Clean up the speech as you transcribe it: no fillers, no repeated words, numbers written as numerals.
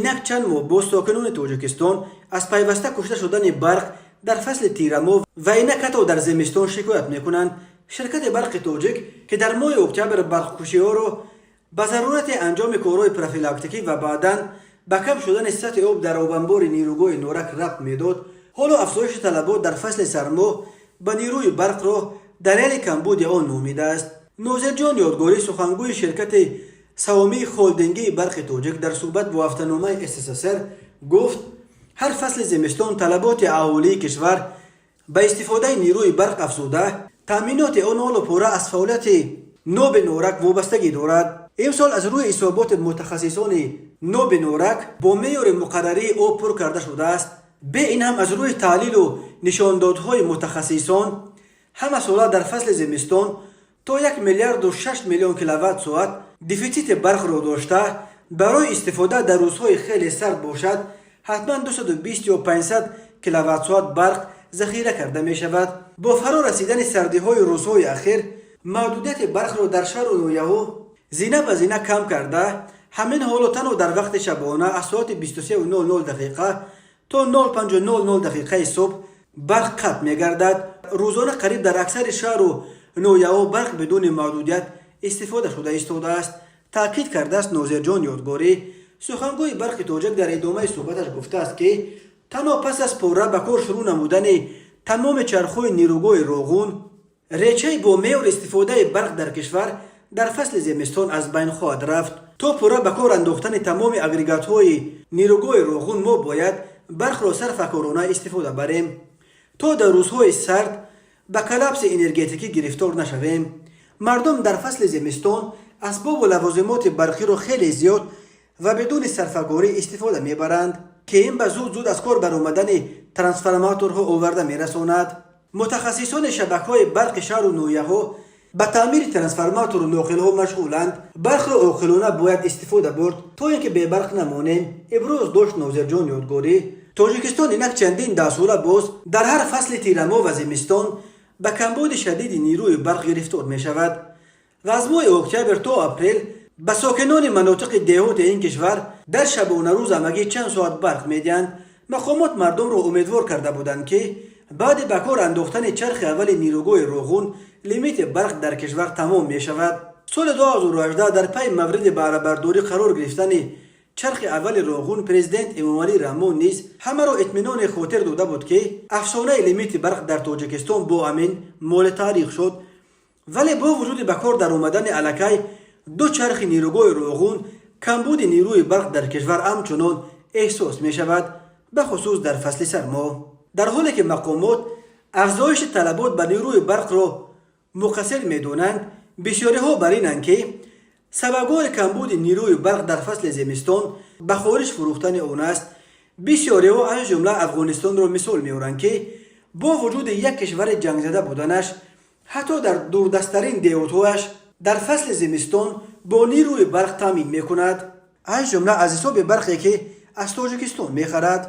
Инак чанд моҳ боз сокинони Тоҷикистон аз пайваста кушта шудани барқ дар фасли тирамоҳ ва инак ҳатто дар зимистон шикоят мекунанд. Ширкати Барқи Тоҷик, ки дар моҳи октябр барқкушиҳоро ба зарурати анҷоми корҳои профилактикӣ ва баъдан ба кам шудани сатҳи об дар обанбори нерӯгоҳи Норак рабт медод, ҳоло афзоиши талабот дар фасли сармо ба нерӯи барқро далели камбуди он номидааст. Нозирҷон Ёдгорӣ, сухангӯи ширкати саҳомии холдингии Барқи Тоҷик, дар суҳбат бо ҳафтаномаи СССР гуфт, ҳар фасли зимистон талаботи аҳолии кишвар ба истифодаи нерӯи барқ афзуда, таъминоти он ҳоло пурра аз фаъолияти НОБи Норак вобастагӣ дорад. Имсол аз рӯи ҳисоботи мутахассисони НОБи Норак бо меъёри муқаррарии об пур карда шудааст. Бе ин ҳам, аз рӯи таҳлилу нишондодҳои мутахассисон, ҳама сола дар фасли зимистон то 1 миллиарду 6 миллион киловатт соат дефитсити барқро дошта, барои истифода дар рӯзҳои хеле сард бошад, ҳатман 220 ё 500 киловатт-соат барқ захира карда мешавад. Бо фаро расидани сардиҳои рӯзҳои ахир маҳдудияти барқро дар шаҳру ноҳияҳо зина ба зина кам карда, ҳамин ҳоло танҳо дар вақти шабона аз соати 23:00 дақиқа то 05:00 дақиқаи субҳ барқ қатъ мегардад. Рӯзона қариб дар аксари шаҳру ноҳияҳо барқ бидуни маҳдудият истифода шуда истодааст, таъкид кардааст Нозирҷон Ёдгорӣ. Сухангӯи Барқи Тоҷик дар идомаи суҳбаташ гуфтааст, ки танҳо пас аз пурра ба кор шурӯъ намудани тамоми чархҳои нерӯгоҳи Роғун речаи бо меъёр истифодаи барқ дар кишвар дар фасли зимистон аз байн хоҳад рафт. То пурра ба кор андохтани тамоми агрегатҳои нерӯгоҳи Роғун мо бояд барқро сарфакорона истифода барем, то дар рӯзҳои сард ба коллапси энергетикӣ гирифтор нашавем. Мардум дар фасли зимистон асбобу лавозимоти барқиро хеле зиёд ва бидуни сарфакорӣ истифода мебаранд, ки ин ба зуд зуд аз кор баромадани трансформаторҳо оварда мерасонад. Мутахассисони шабакаҳои барқи шаҳру ноҳияҳо ба таъмири трансформатору ноқилҳо машғуланд. Барқро оқилона бояд истифода бурд, то ин ки бебарқ намонем, иброз дошт Нозирҷон Ёдгорӣ. Тоҷикистон инак чандин даҳсола боз дар ҳар фасли тирамоҳ ва зимистон ба камбуди шадиди нерӯи барқ гирифтор мешавад ва аз моҳи октябр то апрел ба сокинони манотиқи деҳоти ин кишвар дар шабонарӯз ҳамагӣ чанд соат барқ медиҳанд. Мақомот мардумро умедвор карда буданд, ки баъди ба кор андохтани чархи аввали нерӯгоҳи Роғун лимити барқ дар кишвар тамом мешавад. Соли 2018 дар пайи мавриди баҳрабардорӣ қарор гирифтани чархи аввали Роғун президент Эмомалӣ Раҳмон низ ҳамаро итминони хотир дода буд, ки афсонаи лимити барқ дар Тоҷикистон бо ҳамин моли таърих шуд. Вале бо вуҷуди ба кор даромадани аллакай ду чархи нерӯгоҳи Роғун, камбуди нерӯи барқ дар кишвар ҳамчунон эҳсос мешавад, бахусус дар фасли сармо. Дар ҳоле ки мақомот афзоиши талабот ба нерӯи барқро муқассир медонанд, бисёриҳо бар инанд, ки сабабгори камбуди нерӯи барқ дар фасли зимистон ба хориҷ фурӯхтани он аст. Бисёриҳо, аз ҷумла Афғонистонро мисол меоранд, ки бо вуҷуди як кишвари ҷангзада буданаш, ҳатто дар дурдасттарин деҳотҳояш дар фасли зимистон бо нерӯи барқ таъмин мекунад, аз ҷумла аз ҳисоби барқе, ки аз Тоҷикистон мехарад.